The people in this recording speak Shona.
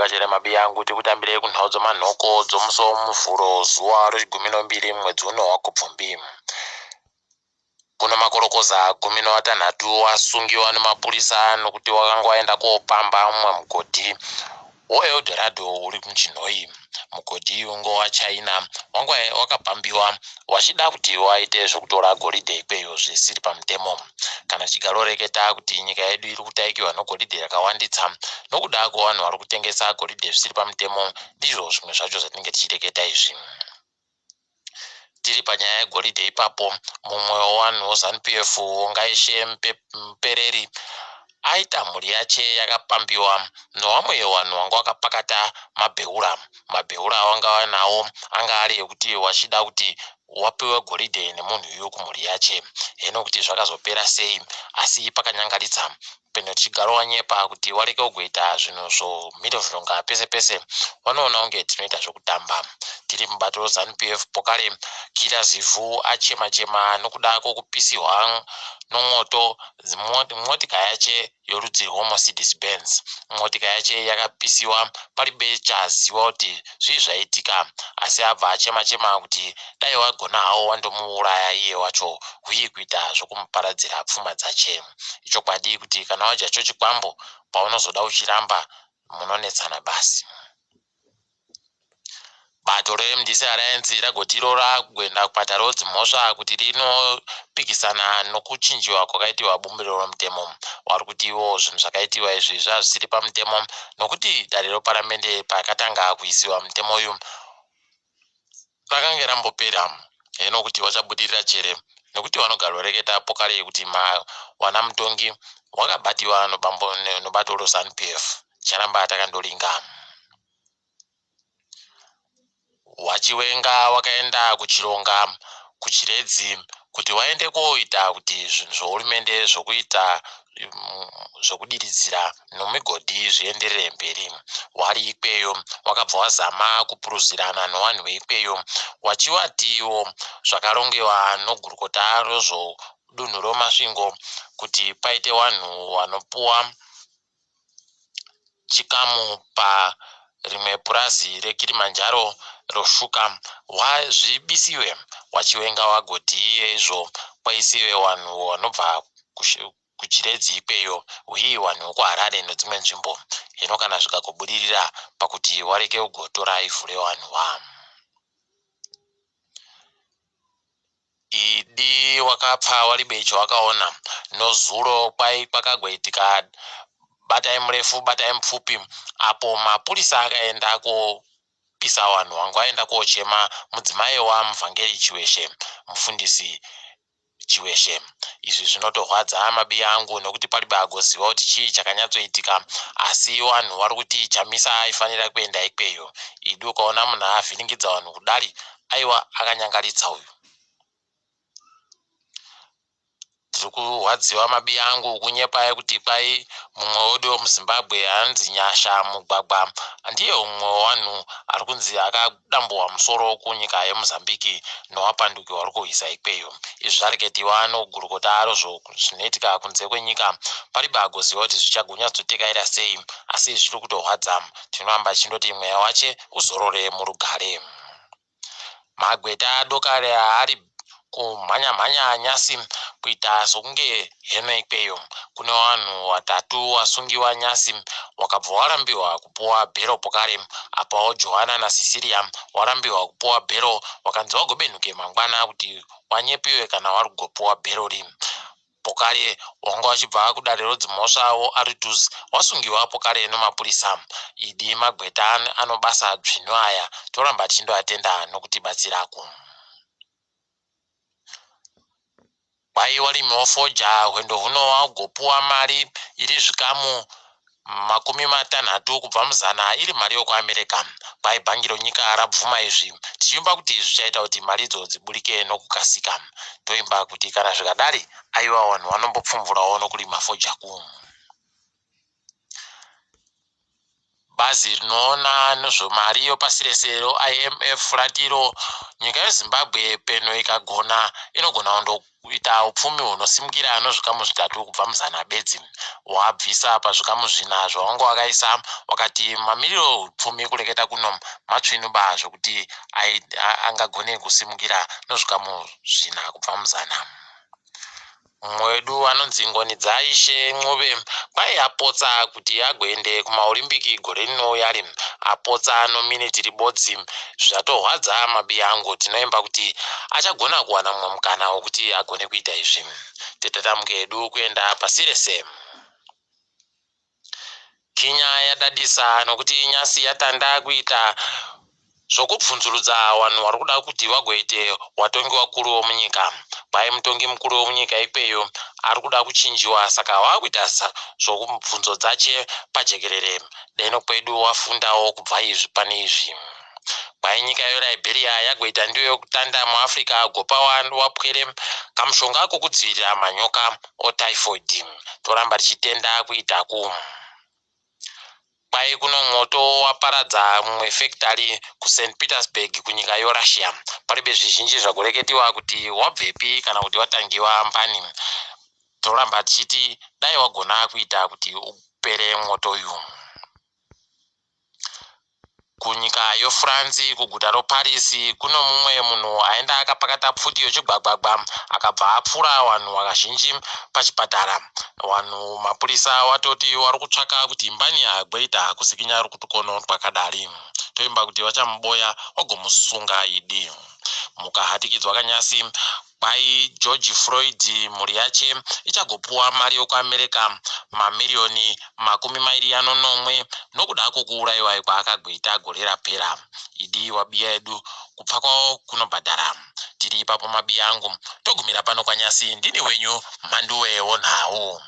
Mamuka chere mabiyangu tikutambirei kunhau dzomanhoko dzomusi woMuvhuro zuva rechigumi nombiri mwedzi uno waKubvumbi. Kuno makorokoza 18 wasungiwa nemapurisa nokuti wakanga waenda kopamba mumwe mugodhi woEldorado uri muChinhoyi. Mugodhi uyu ngowachina wanga wakapambiwa wachida kuti waite zvekutora goridhe ikweyo zvisiri pamutemo. Kana chigaroreketa kuti nyika yedu iri kutaikiwa nogoridhe rakawanditsa nokuda kwevanhu vari kutengesa goridhe zvisiri pamutemo, ndizvo zvimwe zvacho zvatinenge tichireketa izvi. Tiri panyaya yegoridhe ipapo, mumwe wevanhu weZanu PF Wongaishe Mupereri aita mhuri yache yakapambiwa newamwe vanhu vanga vakapakata mabheura. Mabheura awanga vanawo anga ari ekuti wachida kuti wapiwe goridhe nemunhu uyu kumhuri yache. Heno kuti zvakazopera sei asi pakanyangaritsa. Peno tichigaro wanyepa kuti wareke kugoita zvinhu zvomhirizhonga pese pese wanoona kunge tinoita zvekutamba. Tiri mubato reZanu PF pokare Kira Zivhu achema chema nokuda kwokupisihwa nomwoto motika yache yorudzi rweMercedes Benz. Motika yache yakapisiwa paribe chaziwa kuti zvii zvaitika asi abva achema chema kuti dai wagona hawo wandomuuraya iye wacho huyi kuita zvokumuparadzira pfuma dzache. Ichokwadi kuti kana wadya chochikwambo paunozoda uchiramba munonetsana basi. Bato reMDC Alliance ragoti iro rakuenda kumatare edzimhosva kuti rinopikisana nokuchinjiwa kwakaitiwa bumbiro romutemo. Vari kuti ivo zvinhu zvakaitiwa izvi zvazvisiri pamutemo nokuti dare reparamende pakatanga kuisiwa mutemo uyu rakange rambopera. Heno kuti vachabudirira chere nekuti vanogaroreketa pokare kuti wana mutongi wakabatiwa nobato reZanu PF. Ticharamba takandoringa. WaChiwenga wakaenda kuChironga kuChiredzi kuti waende koita kuti zvinhu zvehurumende zvokuita zvekudiridzira nomigodhi zvienderere mberi. Wari ikweyo wakabva wazama kupuruzirana nowanhu weikweyo wachiwatiwo zvakarongewa nogurukota rezvodunhu roMasvingo kuti paite wanhu wanopuwa chikamu parimwe purazi reKilimanjaro roshuka zvibisiwe. WaChiwenga wagoti iye izvo kwaisiwe vanhu vanobva kuChiredzi ikweyo uye vanhu vekuHarare nedzimwe nzvimbo. Hino kana zvikagobudirira pakuti wareke kugotora ivhu revanhu wa. Idi wakapfa waribe chawakaona. Nozuro kwai kwakagoitika batai murefu batai mupfupi apo mapurisa akaenda kopisa vanhu vanga vaenda kochema mudzimai wamuvhangeri Chiweshe, mufundisi Chiweshe. Izvi zvinotorwadza mabiya angu nekuti paribe agoziva kuti chii chakanyatsoitika asi vanhu vari kuti Chamisa aifanira kuenda ikweyo. Idi ukaona munhu avhiringidza vanhu kudari aiwa akanyangaritsa uyu. Tiri kurwadziwa mabiya angu kunyepai kuti kwai mumwe wedu wemuZimbabwe anonzi Nyasha Mugwagwa ndiye umwe wevanhu ari kunzi akadambuwa musoro kunyika yeMozambique nowapanduki wari kurwisa ikweyo. Izvi zvareketiwa nogurukota rozvo zvinoitika kunze kwenyika paribe agoziva kuti zvichagonyatsotekaira sei asi zviri kutorwadza. Tinoramba tichindoti mweya wache uzorore murugare. Magweta adokare ari kumhanya mhanya nyasi kuita sokunge heno ikweyo. Kune vanhu vatatu vasungiwa nyasi wakabva warambiwa kupuwa bhero pokare. Apawo Johanna naCecilia warambiwa kupuwa bhero wakanzi wagobenhuke mangwana kuti wanyepiwe kana wari kugopuwa bhero ri. Pokare wanga wachibva kudare rodzimhosva woAritus wasungiwa pokare nomapurisa. Idi magweta anobasa dzvinyu aya toramba tichindoatenda nokutibatsirako. Kwai warimi wofodya hwendo huno wagopuwa mari iri zvikamu 30 kubva muzana iri mari yokuAmerica. Kwai bhangi ronyika rabvuma izvi tichivimba kuti zvichaita kuti mari idzo dziburike nokukasika. Toimba kuti kana zvikadari aiwa vanhu vanombopfumvurawo nokurima fodya ku. Bazi rinoona nezvemari yepasi rese reIMF rati iro nyika yeZimbabwe peno ikagona inogona Kuita upfumi hunosimukira nozvikamu zvitatu kubva muzana bedzi wabvisa pazvikamu zvina zvawanga wakaisa. Wakati mamiriro upfumi kureketa kuno matsvinu ba zvokuti angagone kusimukira nozvikamu zvina kubva muzana. Mumwe wedu anonzi Ngoni-dzaIshe Ncube kwai apotsa kuti agoende kumaOlimbiki gore rinouya ri apotsa nominiti ribodzi. Zvatorwadza mabiya angu. Tinoimba kuti achagona kuwana mumwe mukana wekuti agone kuita izvi. Titatamuke hedu kuenda pasi rese. Kinya yadadisa nokuti nyasi yatanda kuita zvokubvunzurudza vanhu vari kuda kuti vagoite watongi wakuru womunyika. Kwai mutongi mukuru wemunyika ikweyo ari kuda kuchinjiwa saka wakuita zvokubvunzo dzache pajekerere. Deno kwedu wafundawo kubva izvi pane izvi. Kwai nyika yeLiberia yagoita ndiyo yokutanda muAfrica gopa wapwere kamushonga kokudzivirira manyoka otyphoid. Toramba tichitenda kuitaku. Kwai kuno mwoto waparadza mumwe fekitari kuSt Petersburg kunyika yoRussia. Paribe zvizhinji zvagoreketiwa kuti wabvepi kana kuti watangiwa mbani. Toramba tichiti dai wagona kuita kuti upere mwoto uyu. Kunyika yoFrance, kuguta roParis, kuno mumwe munhu aenda akapakata pfuti yochigwagwagwa akabva apfura vanhu vakazhinji pachipatara. Vanhu mapurisa watoti wari kutsvaka kuti mbani agweita kusikinya rukutukono twakadari. Toimba kuti vachamuboya wagomusunga idi. Mukahatikidzwa kanyasi Kwai George Floyd mhuri yache ichagopuwa mari yokuAmerica mamiriyoni 27 nokuda kwokuuraiwa kwaakagoita gore rapera. Idi wabiya edu kupfa kwawo kunobhadhara. Tiri ipapo mabiya angu togumira pano kwanyasi ndini wenyu Mhanduwe wonhau.